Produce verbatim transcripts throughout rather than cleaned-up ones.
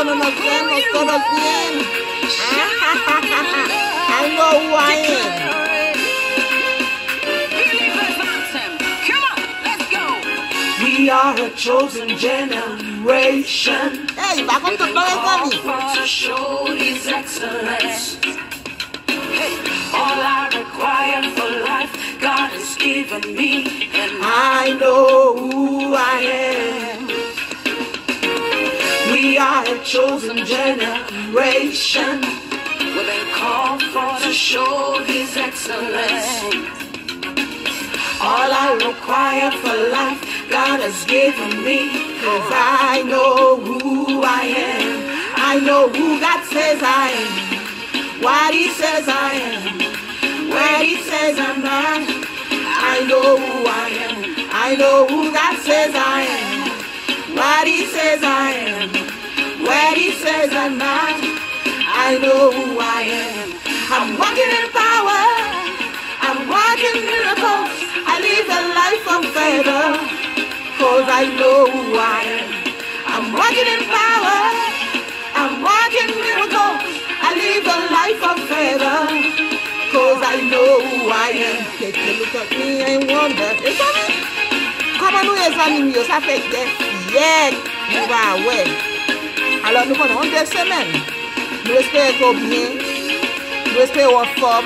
Nos vemos, todos bien. I know who I am. We are a chosen generation. Hey, pa konn tout non, mezanmi. To show his excellence. Hey, all I require for life, God has given me, and I know who I am. We are a chosen generation. We've been called for to show his excellence. All I require for life, God has given me. 'Cause I know who I am. I know who God says I am. What he says I am. Where he says I'm not. I know who I am. I know who God says I am. What he says I am. Where he says I'm not. I know who I am. I'm walking in power. I'm walking miracles. I live a life of favor. 'Cause I know who I am. I'm walking in power. I'm walking miracles. I live a life of favor. 'Cause I know who I am. Take a look at me and wonder. Mezanmi, kòman nou ye, zanmi m yo? Sa fè dè syèk nou pa wè. Alò, nou konnen, yon de semèn. Nou espere ke w byen. Nou espere w anfòm.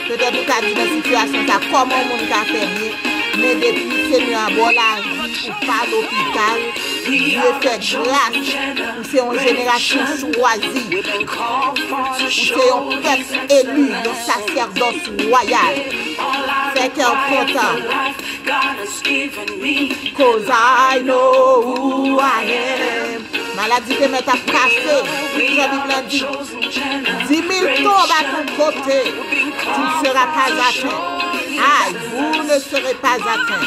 Petèt ou ka di nan sitiyasyon sa, kòman yon moun ka fè byen? Men depi Senyè a ba w lavi, ou pa lopital, Dye fè gras. Ou se yon jenerasyon chwazi. Ou se yon pèp eli, yon sasèdòs wayal. Fè kè w kontan. 'Cause I know who I am. Maladi te mèt ap pase. Jan Bib la di, dix mille tombent à ton côté, tu ne seras pas atteint. Aïe, vous ne serez pas atteint.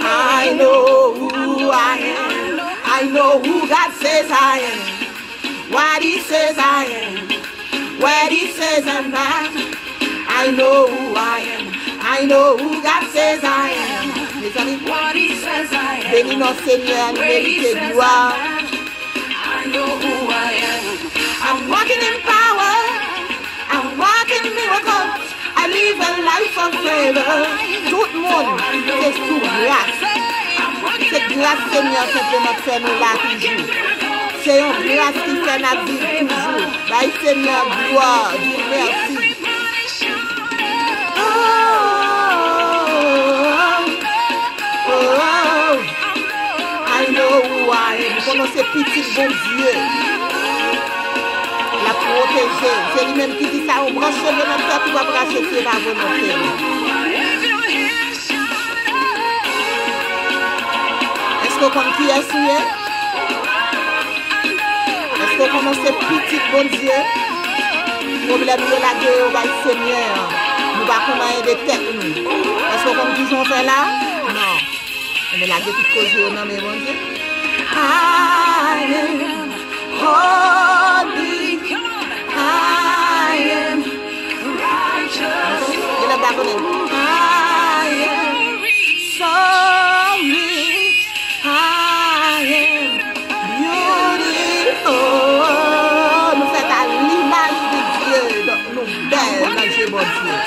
I know who I am. I know who God says I am. What he says I am. What he says I'm not. I know who I am. I know who God says I am. Mezanmi, beni non Senyè a, nou merite glwa. I know who I am. I'm walking in power. I'm walking miracles. I live a life of favor. Tout moun se sou gras. Se gras Senyè a senpleman k fè nou la toujou. Se yon gras ki fè n ap viv toujou. Bay Senyè a glwa, di l mèsi. Oh, oh, oh, oh. I know who I am. Ou konnen w se pitit Bondye. L ap pwoteje w. Se li menm ki di sa, yon branch cheve nan tèt ou p ap rache si e pa volonte li. Èske w konn kiyès ou ye? Èske w konnen w se pitit Bondye? Pwoblèm yo lage yo bay Senyè a. Nou pa konn anyen de tèt nou. Èske w konn kijan w fè la? Non. Enben, lage tout koze yo nan men Bondye. I am holy. I am righteous. Genlè w pa konnen. I am sorry. I am beautiful. Nou fèt a limaj de Dye. Donk, nou bèl nan je Bondye.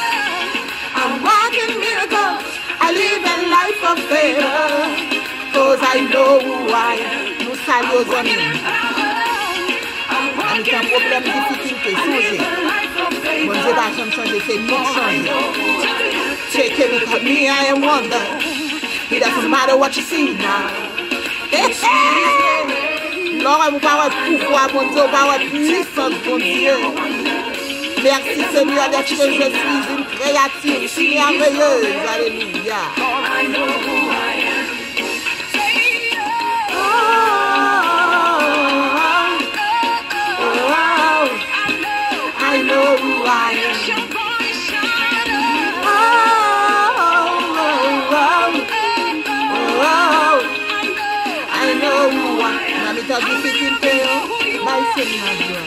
I'm walking miracles. I live a life of favor, 'cause I know who I am. Nou salye w, zanmi m. Nan mitan pwoblèm, difikilte, sonje, Bondye pa janm chanje, se nou k chanje. Take a look at me, I am wonder. It doesn't matter what you see now. Hey, hey. Lè w wè m, ou pa wè pouvwa Bondye, ou pa wè pwisans Bondye. Merci Seigneur d'être que je suis une créature si merveilleuse. Alelouya. Oh, oh, oh, oh. I know who I am. Oh, oh, oh, oh, oh. I know who I am. Nan mitan difikilte yo, bay Senyè a glwa.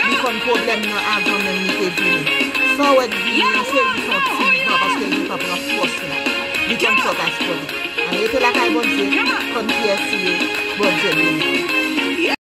Li konn pwoblèm nan avan menm li te vini. Sa w wè k vini an, se jis yon ti van, paske li pa pran fòs la. Li konn fòk aspòte. Ann rete lakay Bondye, konn kiyès ou ye, Bondye beni.